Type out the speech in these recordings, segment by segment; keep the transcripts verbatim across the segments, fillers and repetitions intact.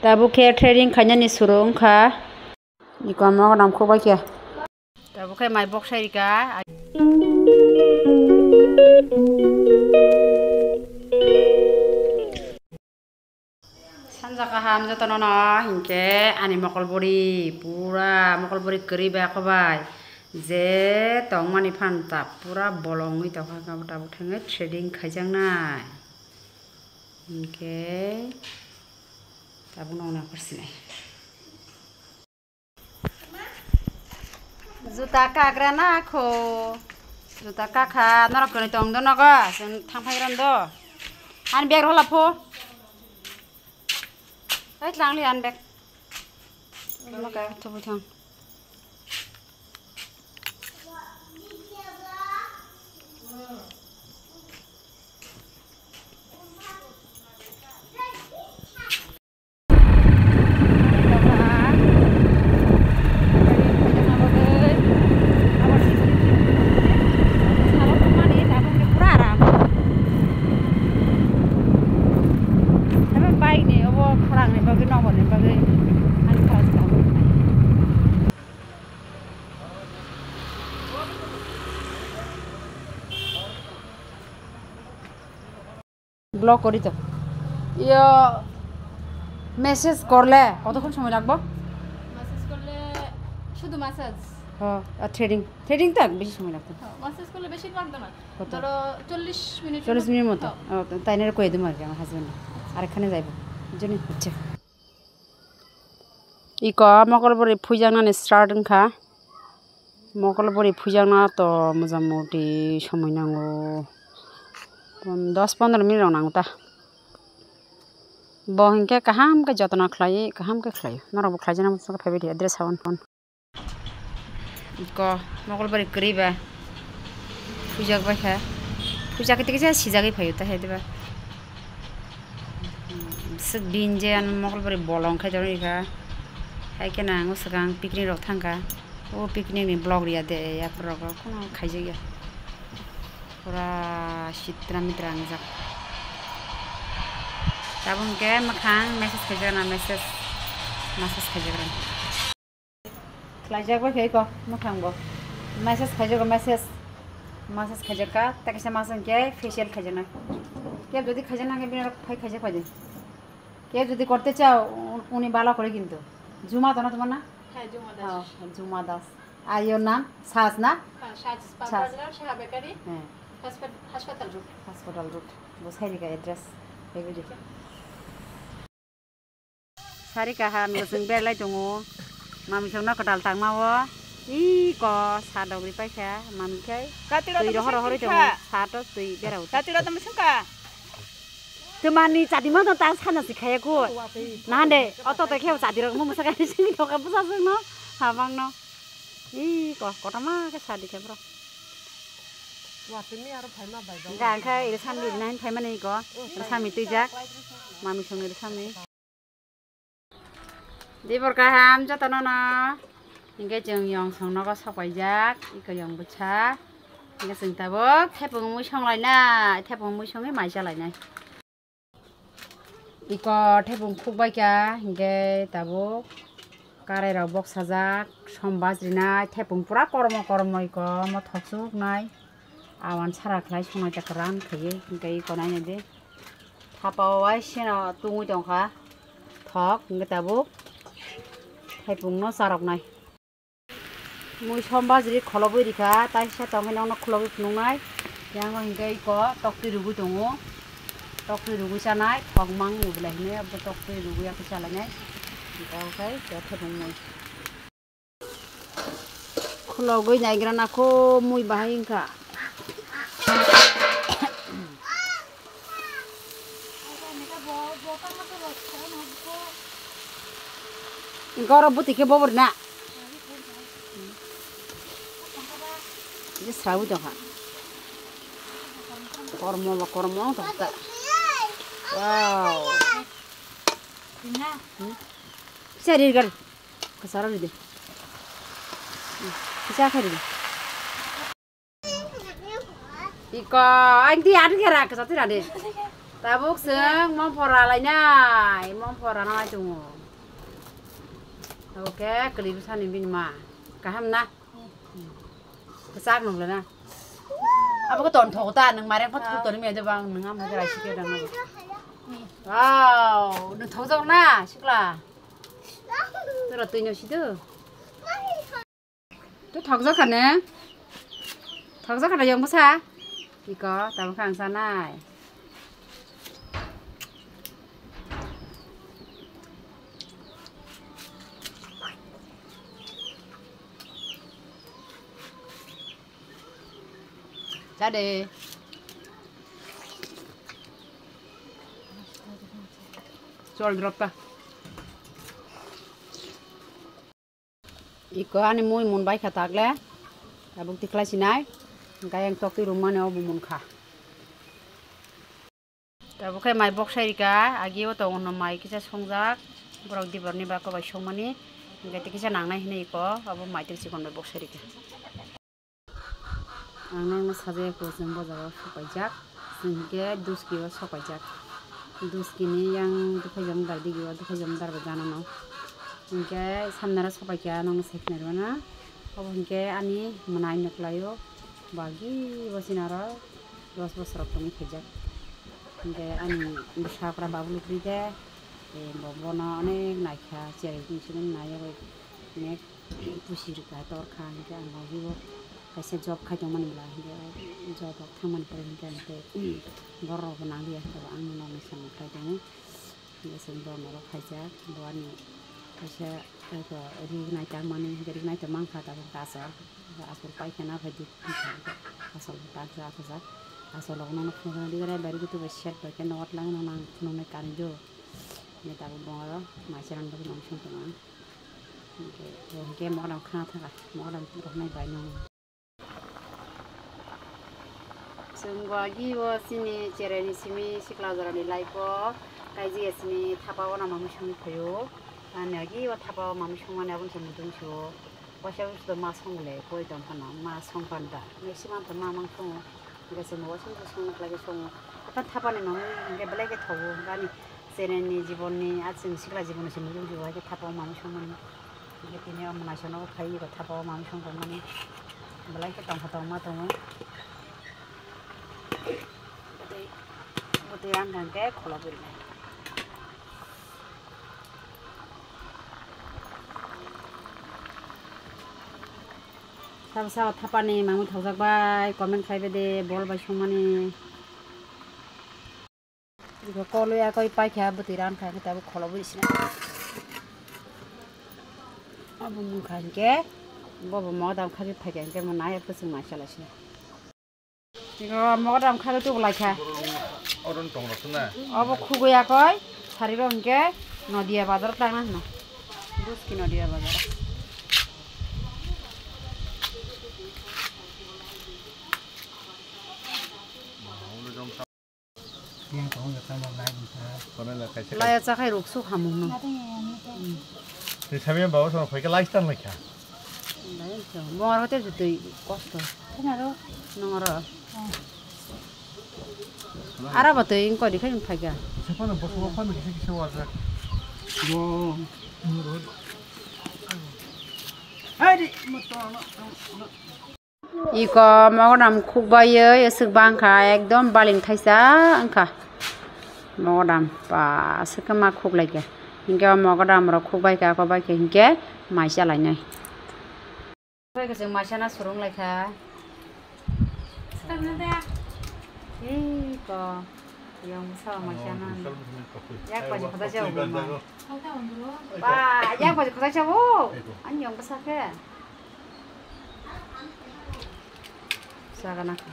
Tabuk khe threading khainani suru wngkha. Iko mo nam khuk bai khe. Tabuk khe mai bok sai rika. Sanja kaham jotono no hinkhe ani mokol bori pura mokol bori kwrwi bai khobai je tongmani phan ta pura bolongwi tongkha tabuk thangwi threading khaijaknai hinkhe tabuk nongni aphar sinai. Juta kagra na kho. Juta kakha norok kwnwi tong do nogo. Chwng thang phai ron do. Ani bag rola pho. Ai tlang li ani bag. Mo ka thubu thang. Block করি তো। ইয়ো, মেসেজ করলে কতক্ষণ সময় লাগবো? মেসেজ করলে শুধু মেসেজ। হ্যাঁ, আর threading, threading তো এক বেশি সময় লাগতো। হ্যাঁ, মেসেজ করলে বেশি লাগতো না। কত? ধরো চল্লিশ মিনিট। চল্লিশ মিনিট মতো। হ্যাঁ। ও, তো তাই না কয়ে দেবো আর কি আমার হাজব্যান্ড। আর এখানে যাইবো। বুঝলি? আচ্ছা। Iko mokol bwrwi phuijaknani start wngkha. Mokol bwrwi phuijakna to motamoti somoi nango. Pon-, dos pondro minute rok nango ta. Bo hinkhe kaham khe jotono khlaiwi, kaham khe khlaio. Norokbo khlaijaknai phaibai di address haboni phone. Iko mokol bari kwrwi ba. Phuijak bai kha. Phuijak khe tei kisa sijagwi phaio ta hai diba. Swk din je ano mokol bari bolong khai torwi kha. Hai khe nang swkang picnic rok thang kha. O picnic ni vlog riya de yaphar rogo kono khaijak ya. Pura sitra mitra wngjak. Tabuk hwnkhe mwkhang message khaijak na message. Message khaijak rang. Khlaijak bai khe iko mwkhang bo. Message khaijak message. Message khaijak ka, ta kisa masa hwnkhe facial khaijak na. Kebo jodi khaijak na khe bini phai khaijak phai de. Kebo jodi korte chao, u-, uni bala kore kintu. Juma to na tomar na? Hai, Juma Das. Oh, Juma Das. Ar your name? Saj na? Hwnkhe Saj Saj. Parlour, Saha Bakery, Hwnkhe. Haspat-, Hospital Road. Hospital Road. Bo sai rika address. Ebo di. Sari kaham, bo chwng berlai tongo. Mami songno kwtal tangma o. Iko sa dogri paikha, mami khai. Katiro twi rohor rohor tongo. Sa to twi berao. Katiro tamo sungka. Twmani chadima no ta sana si khaya ko. Nahande, oto to kheo chadirok mo musa kai sini to ka busa sung no. Habang no. Ih, ko, kotorma khe sadi khe bro. Watwi mi aro phaima bai ba. Ga khe iri sami iri nahin phaimani ko. Iri sami twijak. Mami song iri sami. Dibor kaham jotono no. Hingke chwng yong song nogo sok paijak. Iko yong bwsa. Hingke chwng tabuk thepung mui song lainai. Thepung mui songwi mai cha lainai. Iko thepung khukbai kha, hinkhe tabuk karai rok boksajak, som bajrinai, thepung pura kormo kormo iko, omo thok chuknai, awan sara khlai songnai ta kwran khaiwi, hinkhe iko nainai de, thapa o waiseno tungwi tongkha thok, hinkhe tabuk thepungno charoknai. Mui som bajri kholobwi rikha, taisa tongwi nokno khulogwi phunuknai. Yang o hinkhe iko toktwi rwgwi tongo. Toktwi rwgwi chanai, thok mang ni belai hinwi abo toktwi rwgwi yakhe chalainai. Iko khe thepung mui. Khulogwi naigra nakho mui bahai wngkha. Goro buti khe bobor na. Je srawi tongkha. Kormo ba kormo wng tongkha. Wow. Hmm? Sari gar. Kasara ride. Hmm. Kisa kha ride. Iko, ang di adu khe ra, kasa tira de. Tabuk chwng mongphor ralainai, mongphor rana nai tongo. Tabuk khe kwlwi bwsani bini ma. Kaham na? Kwchak nung le na. Abo khe ton thogo ta, nwng mareng phat thuk toni me de bang, nwng ama khe raisi khe dang na. Wow, nwng thokjak na, sikla. Tora twi no sido. To thokjak kha ne? Thokjak kha ne yong bwsa? Iko, tamo kha ang sanai. Cha de. Chol drop ta. Iko ani mui mun bai kha takle. Tabuk tikhlai sinai. Gayang tok twi rumani obo mun kha. Tabuk khe mai boksai rika, agi o tongo no mai kisa songjak. Borok diborni ba kobai songmani. Hingke tei kisa nangnai hinui iko, abo mai twi chikon bai boksai rika. Ang nokno sajagwi chwng bo jaga o sok paijak. Chwng hinkhe duski o sok paijak. Duski ni yang dukhaijak dar digi o dukhaijak dar bo gana no. Hinkhe samnaro sok paikha nokno sai khna rwna. Obo hinkhe ani mwnai no kwlai o. Bagi bo chini aro dos bosor rok tongwi khaijak. Hinkhe ani bwsakra babulukri de, eh, bo bono onek naikha, cherai tongwi sini naiwi onek. Pusi rwkha, tor kha, hinkhe ang logi o kaisa job khai tongmani bwla, hinkhe o job rok thangmani pore hinkhe ang tei borok rok bo nang liya, hinkhe bo ang no nokni samung khlai tongo. Hinkhe chwng borok norok khaijak, bo ani kaisa eko ri nai tangmani, hinkhe ri nai tongmani kha tabuk aswk, aswk paikha na phaidi, aswk bo takjak, aswk jak, aswk logi nono phunukna digare, bari kutu bai set bai khe nogo twlangwi nono ang phunuknai kanwi do, hinkhe tabuk bo oro mai cherang bagwi nong song tongo ang. Hinkhe, hinkhe mogodam khna thangkha, mogodam roknai bai no. Chwng bo agi o chini cherai ni simi sikla jora ni life o kaiji ya sini thapa o nama mui songwi phaio. Ani agi o thapa o mamui songmani aboni se muitung sio. Waisa waisa ma song le koi tong phano, ma song phan da. Maximum to ma mang songo. Hinkhe chwng bo waisa waisa songna khlai khe songo. Haphang thapani mamui hinkhe belai khe thogo. Ani chereni jibonni, a chwng sikla jibonni se muitung sio, hai khe thapa o mamui songmani. Hinkhe tini o mwnaisano phai eba thapa o mamui song tongmani. Belai khe tongkha tongma tongo. Bwtwi, bwtwi ang khe kholo bwrwi nai. Sabo sabo thapani mamui thokjak bai, comment khlai bai de, bol bai songmani. Iko koloi akoi paikha, bwtwi ran kha, tabuk kholo bwrwi sina. Abo mung kha hinkhe, bobo mogodam khabi phaikha hinkhe, mo nai bwswng mai chala sina. Iko mogodam khabi tubu laikha. Oron tong rok na. Obo khugui akoi, sari rok hinkhe, Nodia bazar tangna hino. Duski Nodia bazar. Laya chakhai ruk suk hamung no. Tei sabi baba sama phaikhe lifestyle laikha. Lai khe mo aro te jutui kosto. Nong aro. Ara ba tei koi dikhai phaikha. Sephano bosongo phano kisa kisa wajak. Bo. Hai di mo to no. Iko mogodam khukbaiwi aswk bangkha, ekdom baling thaisa wngkha. Mogodam ba aswk ma khuklaikha. Hinkhe o mogodam rok khukbaikha, khukbaikha hinkhe mai chalainai. Khukbaikha chwng mai chana surung laikha. Iko. Yang bwsa mai chana. Yak paji khoda jago ma. Ba, yak paji khoda jago. Ani yang bwsa khe. Sagana kha.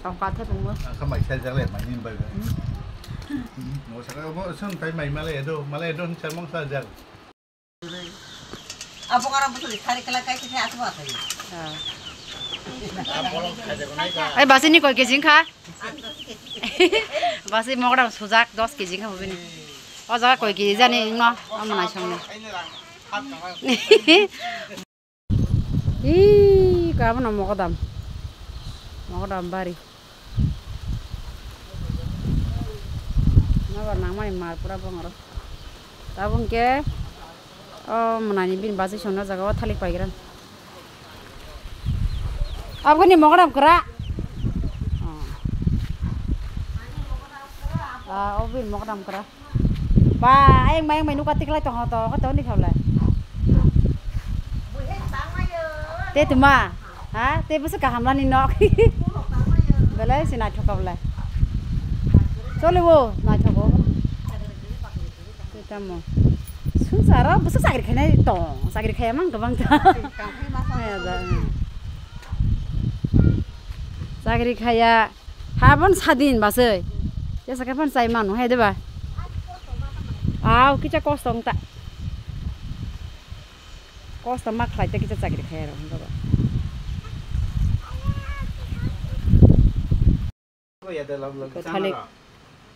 Tongka the bungbo. Ang kha mai sa jak le mai ni bai. Hmm. Mo sa ka mo sun tai mai male do, male do hin sa mong sa jak. Abo kara butuli khari kala kai khe atwa khai. Ah. Ai basi ni koi kejing kha? Basi mogra sujak dos kejing kha bini. O jaga koi kiri jani wngno, omo naisongno. Ih, ka abono mogodam. Mogodam bari. Nobar nangmani mar pura bongoro. Tabuk hwnkhe o mwnani bini bachwi songna jaga o thalik paigra. Aboni mogodam kwra. Ah, o bini mogodam kwra. Ba, ayang mayang mai nuka tiklai tong to, ko toni khaulai. Te tuma, ha? Te bwswk kaham lani nok. Belai se naithok ka belai. Chole bo, naithok bo. Te tamo. Sungsaro bwswk chakri khainai tong, chakri khaiya mang kwbang ta. Chakri khaiya. Habon sadin basoi. Jesa khe phan chai manu hai de ba. Aw, kicha kosto wng ta. Kosto ma khlai ta kicha chakri khai aro wng ba. Kothalik.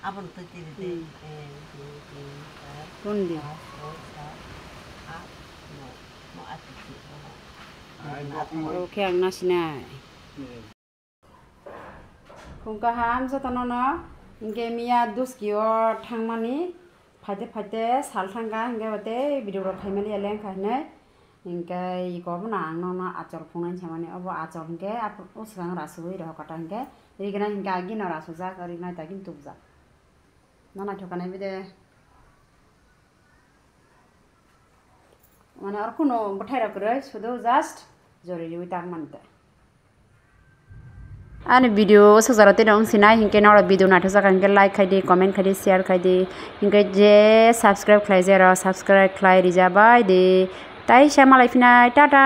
Abon twi twi twi. Hmm. Ek, dui, tin, char, Kundi. Pas, choi, sat, at, no, no, at, twi, twi, no. Ai, bokmoi. Oke, ang nasinai. Hmm. Phung kaham jotono no, hinkhe miya duski o thangmani, phaite phaite sal thangkha, hinkhe bo tei video rok khaimani ya lengkha hinwi, hinkhe iko bono ang nono achol phungnani samani, obo achol hinkhe o swkang rasugwi rohor kota hinkhe rignai hinkhe agino rasujak, rignai tagin tubjak. No naithok kanai bide. Mane oro kuno bwthai rok kwrwi, sudu just jori riwi tang mante. Ani video o sojaro tei nong sinai hinkhe noro video naithok jaka hinkhe like khai di, comment khai di, share khai di, hinkhe je subscribe khlai jero subscribe khlai rija bai di. Taisa malai phinai, tata.